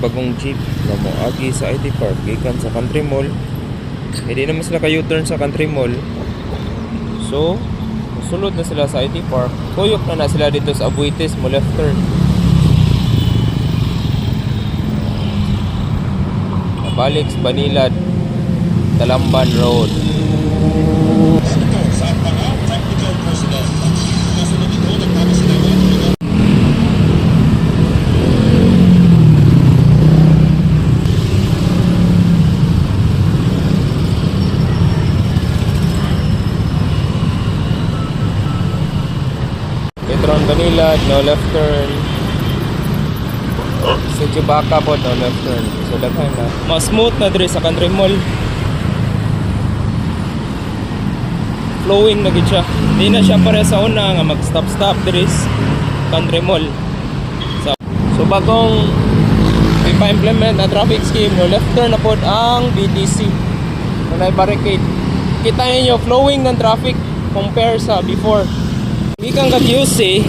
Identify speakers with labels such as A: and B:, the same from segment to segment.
A: Bagong jeep na moagi sa IT Park gikan sa Country Mall. Hindi naman sila ka U-turn sa Country Mall. So, sulod na sila sa IT Park. Tuyok na na sila dito sa Aboitiz mo left turn. Balik sa Banilad, Talamban Road.
B: Ito sa mga technical personnel. Kasunod ito, nagpapasalamat mga
A: Petron Banilad, no left turn. Sa Chewbacca po, no left turn. So, daghan na. Mas smooth na diri sa Country Mall. Flowing na gid siya. Di na siya pare sa una nga mag-stop-stop diri sa Country Mall. So bagong ipa-implement na traffic scheme, no left turn na pod ang BTC. Walay barricade. Kita ninyo, flowing ng traffic compare sa before. Gikan kag UC,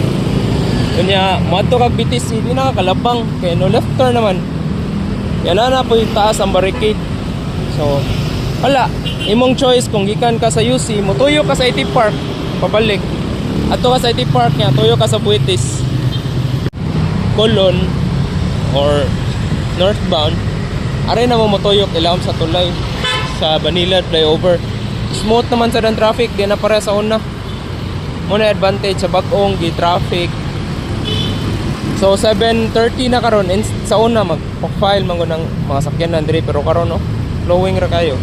A: unya moadto kag BTC, di na ka kalabang kay no left turn naman. Yan na na po yung taas ang barricade. So, wala. Imong choice kung gikan ka sa UC, motuyo ka sa IT Park, pabalik. Adto ka sa IT Park nya, tuyo ka sa Buitis. Colon or northbound, aray na mo motuyok ilawom sa tulay sa Banilad flyover. Smooth naman sa dan traffic, di na para sa una. Muna advantage sa bag-ong gi traffic. So 7:30 na karon sa una mag-file man ko ng mga sakyanan diri, pero karon, no, flowing ra kayo.